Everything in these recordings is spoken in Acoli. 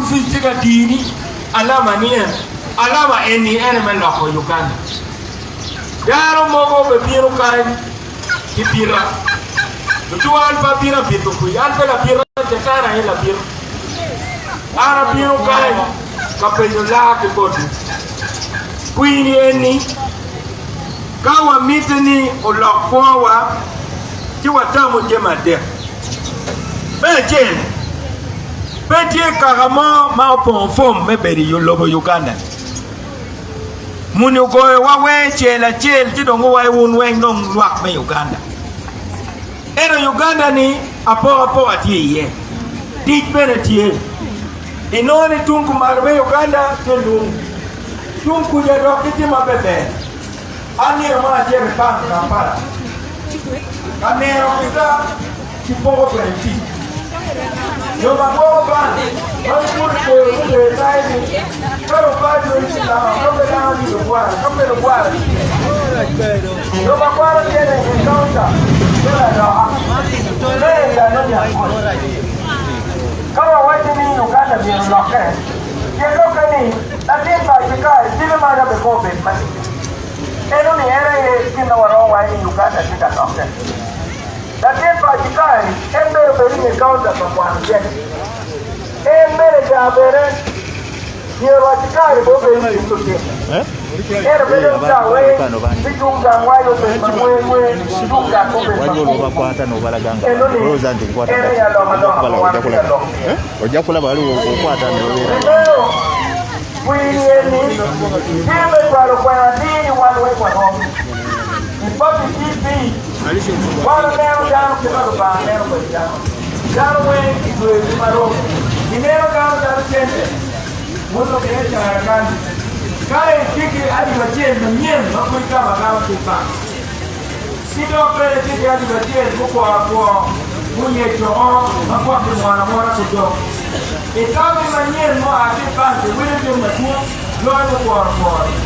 fees tye ka tini alama ni en alama eni ene me loko Uganda. Dano mogo be bino kany ki bita. Lutuwa an pe abino abito kwir, an pe labita, catan aye labita. An abino kany ka penyo laa ki botwu. Kwir-ni eni, ka wamite ni olok kwowa, ci watamo jami adek. Me acel, pe tye kaka mo ma opongo fom me bedo i lobo Uganda-ni. Muni ogoyowa weng cel acel ci dong guwaco wun weng dong lwak me Uganda. Ento Uganda ni apokapoka tye iye, tic bene tye. Inongo ni tung kumalo me Uganda tye lung, tung kuca dok gitye maberber. An nino mo acito i bank i Kampala ka neno kita kipoko kwede tic. Jo ma gwoko bank ma gibuto i koyo gubedo tayo ni ka lupaco ci lamo ka pe lamo ci lugwara ka pe lugwara ci jo ma kwaro cene i kaunta me laloka me i Ankole. Ka wawaco ni Uganda myero olokke, tyen lokke ni latin pa acikari cwinye maca bene kong obed matic. Eno ni en aye gin ma waromo waco ni Uganda tye ka lokke. Latin pa acikari en bene obedo i nge kaunta pa kwano cente. En bene ca bene myero acikari bene obed i kin lutino. Ento pe dong ca weng ci tung gang waco obed ma ngwe ngwe tung gang obed ma kur. Eno ni en aye alokaloka ma wan watye ka lok iye. Pi meno, kwir eni tye me cwalo kwena atir ni wan wek warom i pati DP. Wan waneno dano kit ma Lubanga neno kwede dano. Dano weng kicweyogi marom. Gineno dano calo cente. Woto ki ecara kany. Ka itye ki alip acel manyen ma pud igamo agama ki i bank, ci dok bene itye ki alip acel mukwongo akwongo munyec woko ma gwok kimwono amwona ki dong. Itami manyen mua ki i bank iwilo jami madwong loyo mukwongo akwongo-ni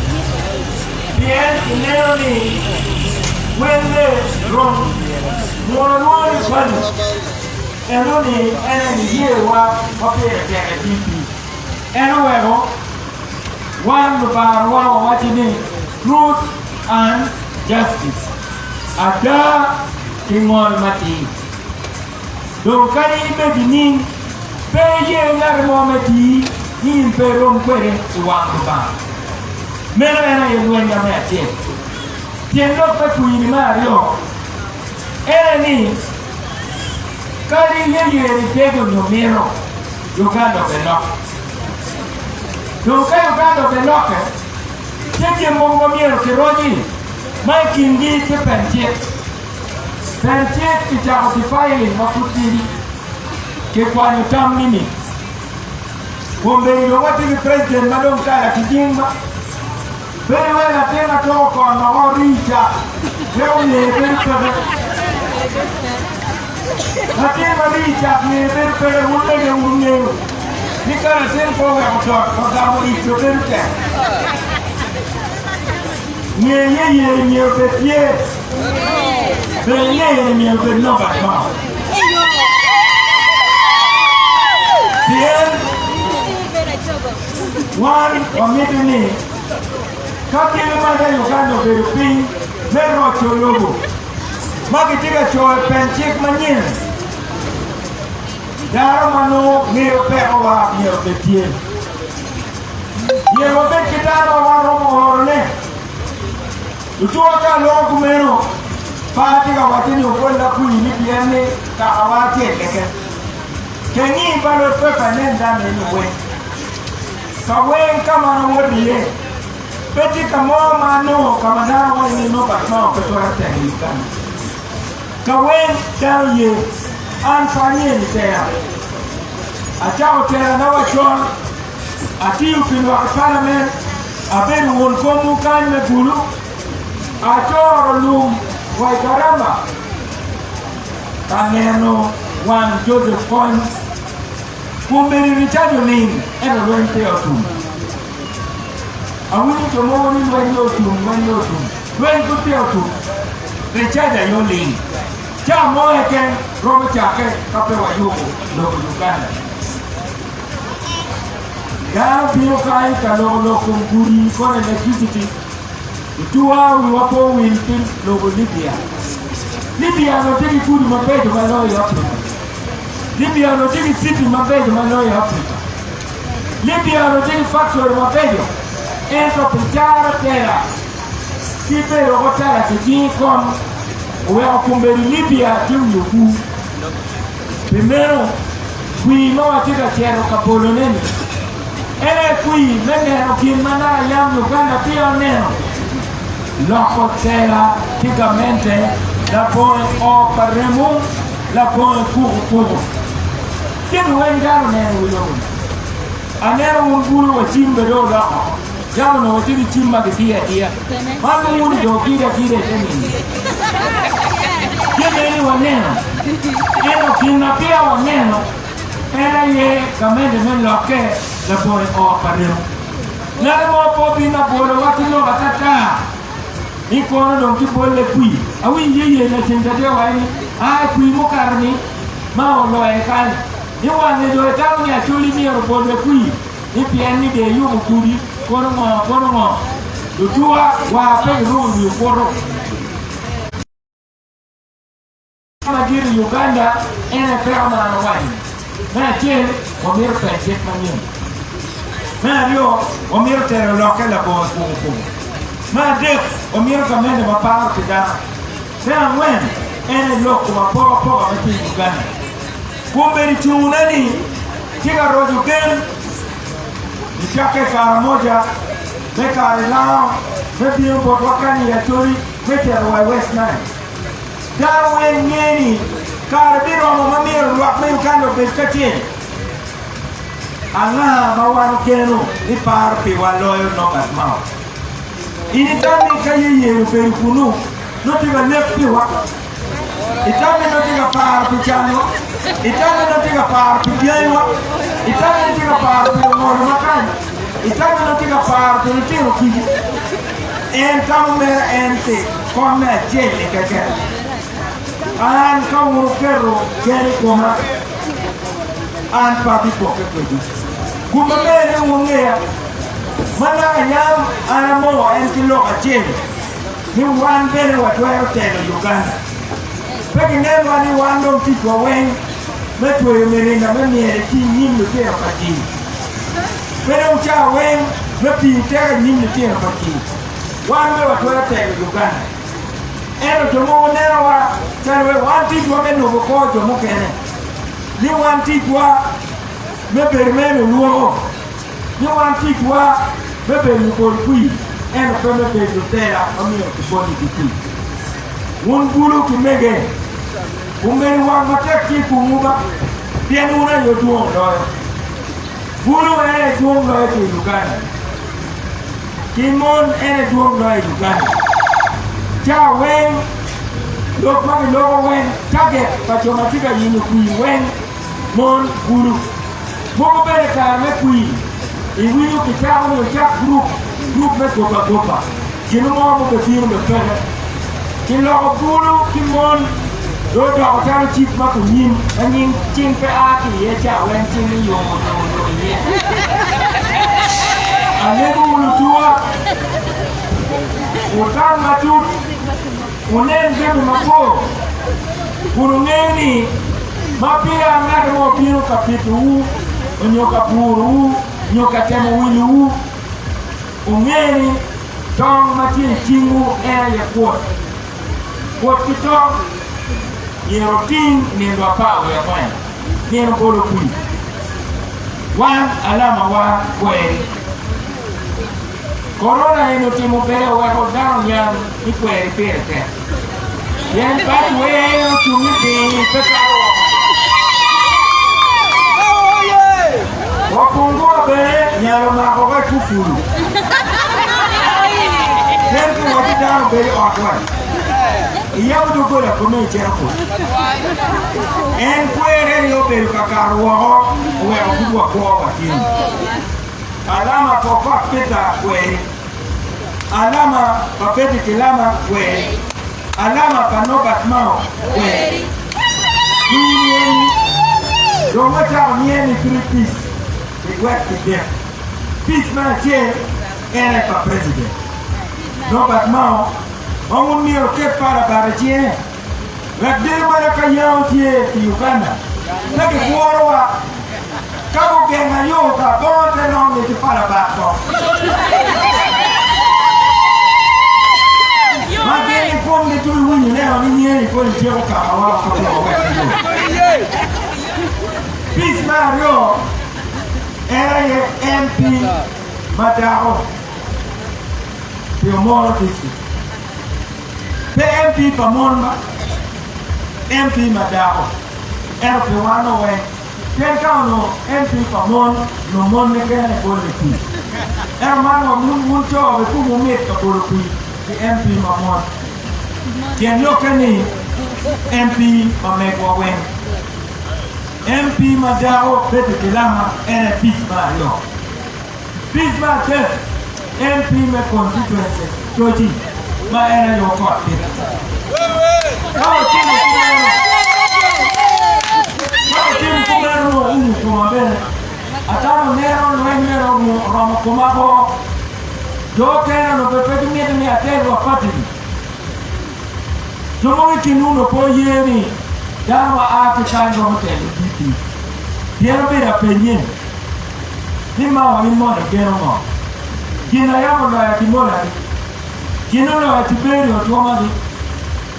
pien ineno ni welle rom. Mwono lwongo ni value. Eno-ni en aye niyewa ma pire tek i DP. En oweko wan Lubanga wa wawaco ni Truth and Justice, ada ki ngol matir. Dong kadi ibed nining, pe iye ngat mo me tii ni in pe irom kwede i wang Lubanga. Meno en aye lwenya me acel. Tyen lok me kwiri me aryo en aye ni, Kadi yeyeri tego nyo mito, Uganda obelokke. Dong ka Uganda obelokke, tye jami mogo ma myero kiroci ma i kingi tye pen cik. Pen cik kicako defiling ma pud tidi, kikwanyo tam nini? Kombeddi dong watye ki president ma dong kala ki jing ma pe iwek latin atoko kono ori ca wek ongeye bedo peke. Latin ma rii cak ngeye bedo peke wun mege wun ngeyo ni ka latin pe oweko dot ogamo ic to bedo tek. Nge yeye myero obed tye bene ngeye ni myero obed Norbert Mao. Pien wan wamito ni ka kelo ma Uganda obedo piny me roco lobo ma gitye ka coyo pen cik manyen, dano ma nongo ngeyo pekowa myero obed tye. Myero wabed ki dano ma wan romo orone. Lutuwa ka aloko kumeno, pe atye ka wacce ni ogolla kwir ni pien ni kakawa acel keken. Kengi ballot paper inen dano eni weng. Ka weng ka ma an awoto iye, pe tye ka mo ma anongo ka ma dano waco ni Norbert Mao pe twero telo i Uganda. Ka weng dano ye, an pe anyen i tera. Acako terana wa con, atiyo pi lwak i palament, abedo won komwu kany me Gulu, acoro lum wa i Garamba ka neno wang Joseph Kony. Kombeddi Richard oling ento lweny peya otum. Awinyo jo mogo ni lweny dong otum, lweny dong otum. Lweny pud peya otum. Richard aye oling. Ca mo keken romo cakke ka pe wayubo lobo Uganda. Dano bino kany ka loko lok kom gudi kono electricity. Otuwa wiwa pe owil ki lobo Libya. Libya onongo tye ki gudi mabeco ma loyo i Afrika. Libya onongo tye ki citi mabeco ma loyo i Afrika. Libya onongo tye ki factory mabeco ento pi caro tela ki bedo ko tela ki jing kom oweko kombeddi Libya tye wi okur. Pi meno, kwir ma watye ka cito ka bolone-ni en aye kwir me neno gin ma naka yam Uganda peya oneno, loko tela ki gamente labongo i oo pa remo, labongo i kukukuku. Jami weng dano oneno i wi lobo-ni. Aneno wun bulu wa cim bene dong oloko. Yam onongo watye ki cim ma gidiyo adiya. Man ma wun dong wugido agida i te nino. Jami eni waneno, ento gin ma peya waneno en aye gamente me lokke labongo i oo pa remo. Ngat mo pe obino abolowa ki lok atata ni kono dong kibolle kwir. Awinyo yeyee laceng ta tye waco ni, Aa kwir mukato-ni ma oloye kany, ni wange dong etamo ni Acholi myero obolwe kwir. Ni pien ni dong iyubo gudi, kono ngo, kono ngo, lutuwa wa pe giruko wi okuto. Madit i Uganda en aye peko ma an awaco-ni. Me acel, wamito pen cik manyen. Me aryo, wamito telo lokke labongo kukukuku. Me adek, wamito gamente ma paro pi dano. Me angwen, en aye lok kom apokapoka ma tye i Uganda. Kombeddi cungune ni tye ka roco gen nicakke i Karamoja me kare lango me bino botwa kany i Acholi me cito wa i West Nile. Dano weng nge ni kare biromo ma myero lwak me Uganda obed kacel. Anga ma wan ogeno ni paro piwa loyo Norbert Mao? In itam ni ka Yeyeri obedo kunu nongo tye ka lek piwa? Itame nongo tye ka paro pi canwa? Itame nongo tye ka paro pi dyangiwa? Itame nongo tye ka paro pi lungolo ma kany? Itame nongo tye ka paro pi lutino kic? En tamo mere en pi kom me acel-li keken. An ka wun wuketo gen i koma, an pe abipokke kwedwu. Gum maber ni wungeya, ma naka yam an amoko en ki lok acel. Ni wan bene watwero telo Uganda. Pe ginenwa ni wan dong ticwa weng me tweyo mirinda me myel ki inyim lutino pa jii. Pe dong caa weng me pingo teko inyim lutino pa jii. Wan bene watwero telo Uganda. Ento jo mogo nenowa calo wai wan ticwa me lubo kor jo mukene. Ni wan ticwa me bedo mere lulwoko. Ni wan ticwa me bedo lubol kwir, ento pe me bedo lutela ma myero kiboligi kwir. Wun bulu ki mege, wumedo wang matek tye i komwu ba, pien wun aye wudwong loyo. Bulu en aye dwong loyo ki i Uganda, ki mon en aye dwong loyo i Uganda. Ca weng, lok ma giloko weng, target pa jo ma tye ka yenyo kwir weng, mon, bulu. Mogo bene kare me kwir iwinyo kicako ni ocak gurup, gurup me goba goba, gin mo ma obebino me peke. Kiloko bulu ki mon dong odoko calo cip ma kunyim ma nying cing pe a ki iye ca weng cing iyongo yongo yongo iye. Alego wu lutuwa, wutam matut, wunen jami mapol, kun wungeyo ni ma peya ngat mo obino ka pitowu nyo ka purowu nyo ka temo wilowu, wunge ni tong ma tye i cingwu en aye kwot. Kwot ki tong myero oting i nino 14, nino bolo kwir. Wan alamawa kweri. Korona eni otimo ber oweko dano oniang ni kweri pire tek. Pien bad wer ocung i piny pe kato woko. Wapungua bene nyalo mako ka cupulu. Pien ki waco dano bedo i ot wa. Iyabo doggola kome icito kwo. En kwere ni obedo ka kato woko oweko pud wakwo watye. Alama pa Okot Peter kweri. Alama pa Betty Kilama kweri. Alama pa Norbert Mao kweri. Kwir eni dong wacako niye ni Three Peace pi gwek ki dek. Pic me acel en aye pa President Robert Mao ma wun myero wuket pala bat i cinge wek deyo ma ka yango tye i Uganda pe gibworowa ka gugenga yo ka bongo te rom-mi ki pala bat kong ma gin i komgi tung iwinyo neno ni nyeni koni tyeko kakawa woko pe wawek ki yo. Pic me aryo En aye MP ma dako pi Omoro District. Pe MP pa mon ba, MP ma dako. Ento pi wan o weng, pien ka onongo MP pa mon, onongo mon ne kene bole pii. Ento man wa wun co be kum wumit ka bolo pii pi MP ma mon. Tyen lokke ni MP ma megwa weng. MP ma dako Betty Kilama en aye pic me aryo. Pic me adek MP me constituency Coci ma en aye Okot Peter. Ka otimo kumeno, ka otimo kumeno nongo oumo koma bene. Atamo neno lweny bene oromo koma bo. Jo okene onongo bene pe gimito ni ater wa party-ni. Jo mogo i kinwu onongo pe oye ni dano ma a ki kany romo telo DP pien obedo apenye ni Mao in mono igeno ngo? Gin ayam oloyo Akimolagi, gin oloyo Tiberio Otwomagi,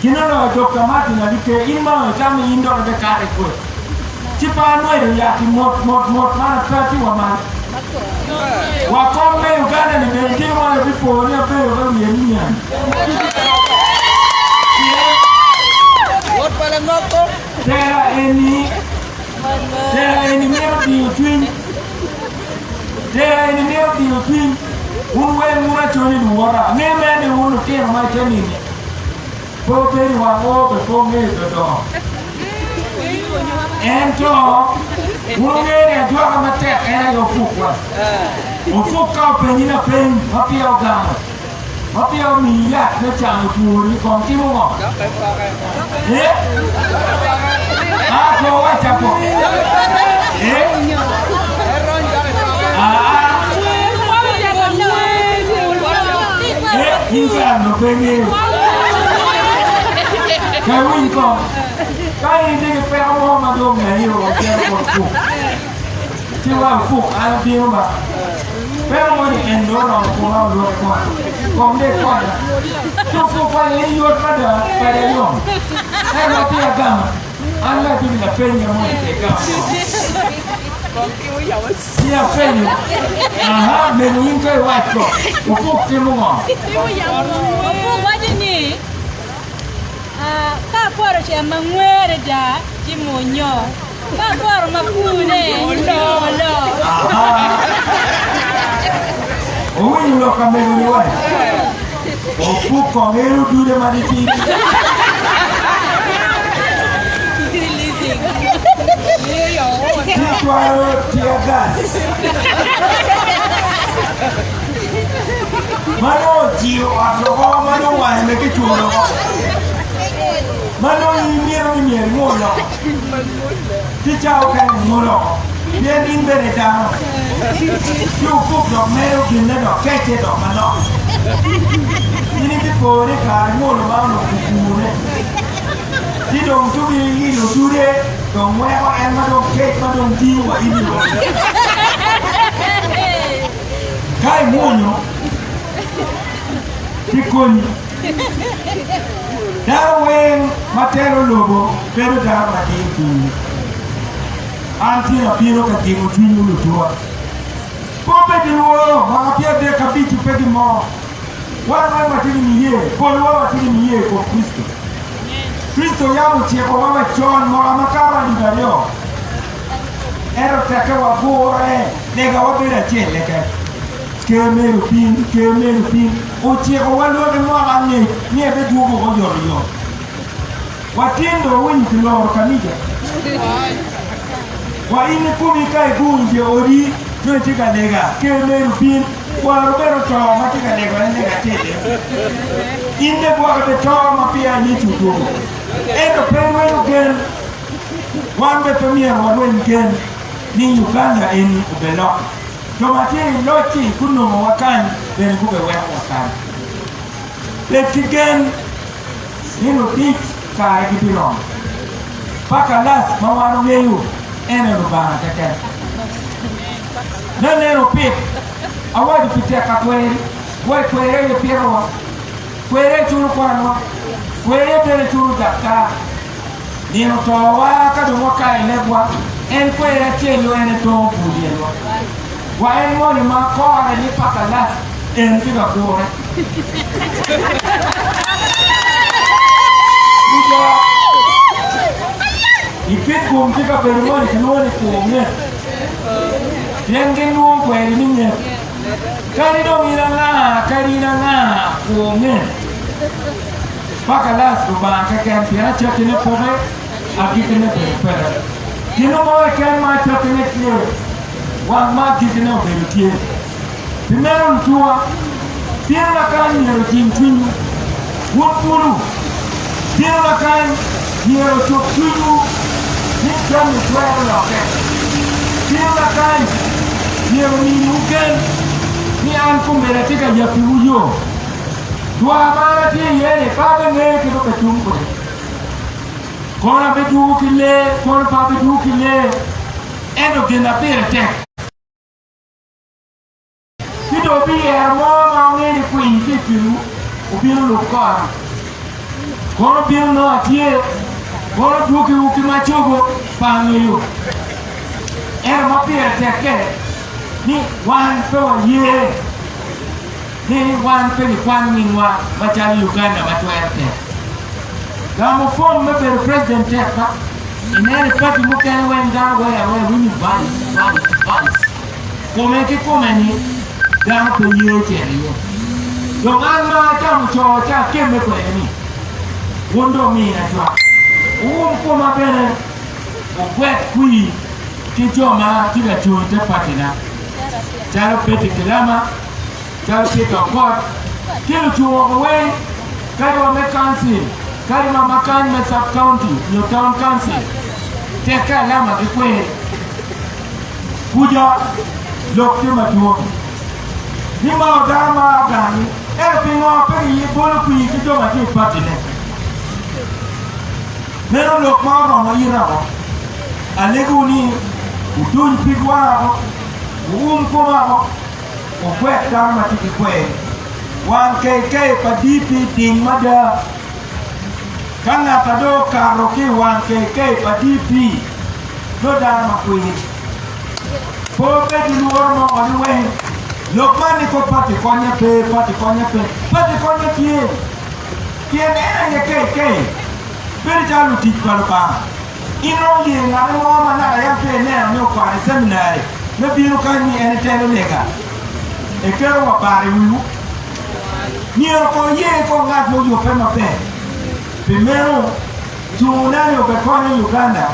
gin oloyo Dokta Martin Alike, in Mao itamo ni in dok ibekato i kwe? Ci pe anwedo yat-ti mot mot mot man pe atye wa malo. Wa kom me Uganda ni bene tye ma ebipo ni abedo ka wiye ni nyen. Wot pa langoko. Tera eni, tera eni mito diyo cwiny. Tera eni mito diyo cwiny. Wun weng wun acoli luwota. Angeyo mere ni wun lutino ma ite nini. Pe wubedo i wang oo be pe wungeyo dodongo. Ento wun wungeyo ni ajwaka matek en aye opukwa. Opuk ka openyi lapeny ma peya ogamo, ma peya omiyi yat me cango twoni, kong timo ngo? Eh? Ah, ko wacca ko. Eh? Ah, eh, in kara onongo pe ingeyo. Ka iwiny kong, ka in itye ki peko mo ma dong ongeri o cito bot opuk, ci wa opuk an abino ba. Peko mo ni en dong oromo koma olwok kong, kong dong ikonya. Ci opuk waco ni yot mada, pada yom. Ento ma peya agamo, an ma atye ki lapeny mo ni pe igamo kong. Ci apenyo, Aha, mego in ka iwac ko, opuk timo ngo? Opuk waco ni, Ah, ka aporo cen ma ngwe adada ci mwonyo, ka aporo ma pune loo loo. Aha, owinyo lok ka mego ni wai, opuk kong en odude ma ditidi. Gitwero tear gas ma nongo ojiyo ot woko ma nongo wange bene kiculo woko ma nongo in imito ni myero ingul oko ci ca okene ingul oko pien in bene i dano ci opuk dok medo ginne dok kecce dok manok in ibipo ni kare ingulo ma onongo kikune. Ci dong tugi ilo dude dong weko en ma dong kec ma dong tingo wa in i lobo. Ka imwonyo ci konyi. Dano weng ma telo lobo bedo dano ma diyo cwinygi. An tye abino ka jingo cwinywu lutuwa. Pe wubed ki lworo, mwaka pyerdek abic-ci pe gimor. Wan weng watye ki niye, polwa watye ki niye i kom Kricito. Kricito yam ocikowa wa con mwaka makato alip aryo, ento tekke wagure, legawa bedo acel keken. Ker me Rupiny, Ker me Rupiny ocikowa lwaki mwaka angec ni ebidwogo woko oyotoyot. Watin dong wawinyo kiloro kanica. Wa in ikomi ka igung i dye odi nongo itye ka lega, ker meri obin, kwaro bene oto ma tye ka lego en lega acel-li. In bene gwokke pe to ma peya Yecu odwogo. Ento pe irwenyo gen. Wan bene pe myero warweny gen ni Uganda eni obelokke. Jo ma tye i loc-ci gunongowa kany bene gubiwekowa kany. Bed ki gen ni lutic kare gibiromo. Paka lac ma wan ongeyo en aye Lubanga keken. Me neno pit, awaco pi tek ka kweri, wa i kweri aye pitowa, kweri aye culo kwanwa, kweri aye bene culo daktar. Nino towa ka dong wakayo i lebwa, en kweri acel-lu en aye tongo bur lyelwa. Wa en moni ma kore ni paka lac en tye ka gure. Kuca i Kitgum tye kabedo moni kilwongo ni kur nget pien gin lwongo kweri ni nget. Kadi dong in anga, kadi in anga, kur nget. Paka lac Lubanga keken pien acakkine poke, agikkine bene peke. Gin mo keken ma acakkine tye, wang ma agikkine obedo tye. Pi meno lutuwa, bino lakany myero ojing cwinywu, wun bulu, bino lakany myero ocuk cwinywu ni jami twero lokke. Bino lakany myero ominiwu gen ni an kombeddi atye ka yabbiwu yo. Dwar ma an atye iye-ni pe abingeyo kit ma abitum kwede. Kono abidwogo ki lee, kono pe abidwogo ki lee, ento gin ma pire tek. Ci dong wubiyero mo ma wungeyo ni kwiny tye i kinwu, wubino lub kora. Kono obino nongo atye, kono odwoggiwu ki ma cogo, pe angeyo. Ento ma pire tekke ni wan pe waye ni wan pe gikwan nyingwa macalo Uganda ma twero tek. Gamo fom me bedo president tek ba? Ineno i pati mukene weng dano goyo agoya winyo vice, vice, vice. Kome ki kome ni dano pe ye cito iye. Dong an ma acamo coo ca akemme kwede ni wun dong mina cwak. Wuum koma bene wugwet kwir ki jo ma tye ka cung i te patina calo Betty Kilama, calo Peter Okot ki lucung woko weng kadi wa me council kadi wa ma kany me sub county nyo town council tekke alama ki kwer kuca lok tye madwong ni ma dano ma agangi ento pingo pe gibolo kwir ki jo ma tye i party ne meno lok ma oromo ita o alego ni wuduny pig wanga o wuum koma o Wugwek dano ma tye ki kwer. Wang KK pa DP ding mada. Ka ngat a dong okato ki i wang KK pa DP, nongo dano ma kwir. Pe wubed ki lworo mo ni weng lok man ni ko pati konye pe, pati konye pe. Pati konye tye. Pien en aye KK. Bedo calo lutic pa Lubanga. In romo ye ngat mo ma naka yam peya ineno ni okwano i ceminari me bino kany ni en etelo lega? Eketo wa bar i wiwu. Myero kong iye kong ngat ma oyubbe maber. Pi meno, cunguna ni obekonyo i Uganda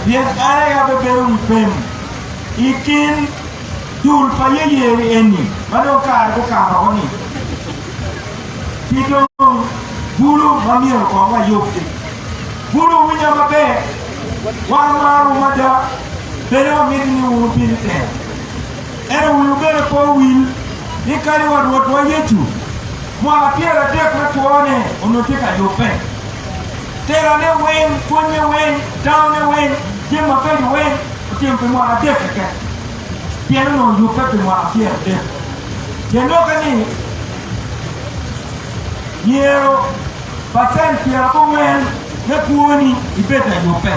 pien an aye abebedo wi pem i kin dul pa yeyeri eni ma dong kare gukato woko ni. Ki dong bulu ma myero kong wayubgi. Bulu wuwinya maber, wan wamarowu mada, bene wamito ni wun wubin i telo. Ento wiwu bene pe owil ni kadi wa Rwotwa Yecu, mwaka 30 me kwone onongo tye ka yubbe. Telone weng, pwonye weng, tamone weng, jami mabeco weng otimo pi mwaka adek keken, pien onongo oyubbe pi mwaka 30. Tyen lokke ni myero pacent 90 me kwoni ibed layubbe.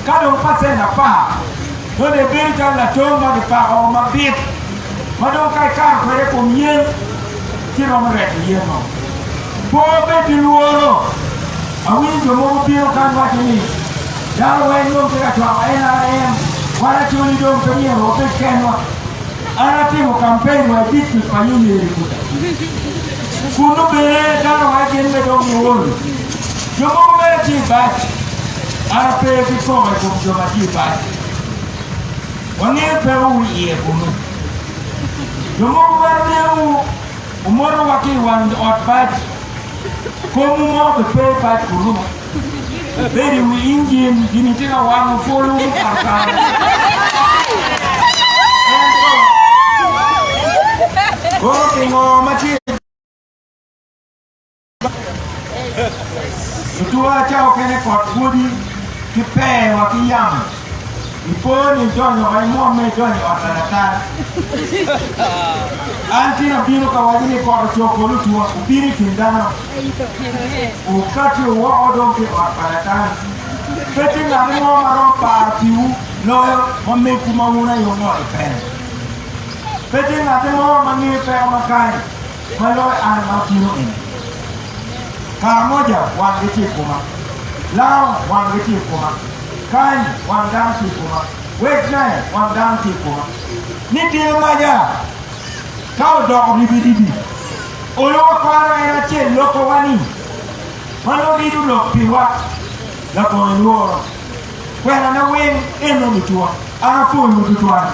Ka dong pacent apar, nongo dong ibedo calo latong ma kipako mabit ma dong ka ikato kwede i kom yen ci romo reto yen-nu. Pe wubed ki lworo. Awinyo jo mogo bino kany waco ni, Dano weng dong tye ka cwako NRM, wan Acholi dong pe myero wabed kenwa. An atimo kampen wa i dictrik pa Nyonyeri kuca. Kunnu bene dano wa gin me dong giol. Jo mogo bene tye i bac. An ape ki koko i kom jo ma tye i bac. Wangeyo peko wu iye kunnu. Jo mogo bene myero wumoto wa ki i wang ot bac. Komwu mo be pe i bac kunnu. Wubedo i wi injin, gin tye ka wango pwolwu mukato kare. Ento. Kono pingo ma tye Lutuwa ca okene kot pwodi ki pee wa ki yamo. Ipo ni idonyo wa imwomme idonyo i ot pa latal. An tin abino ka waco ni kot ocoko lutuwa obino i kin dano. Wukati woko dong ki i ot pa latal. Pe tye ngat mo ma romo paro piwu loyo ma megwu ma wun aye wungolo pene. Pe tye ngat mo ma ngeyo peko ma kany ma loyo an ma atino eni. Karamoja wanggi tye i koma, Lao wanggi tye i koma, Kany wang dano tye i koma, West Nile wang dano tye i koma. Ni tino maca ka odoko ribiribi, olo wakwano en acel lokowa ni ma nongo rido lok piwa labongo lworo. Kwena na weng eno lutua, an apwoyowu tutwal.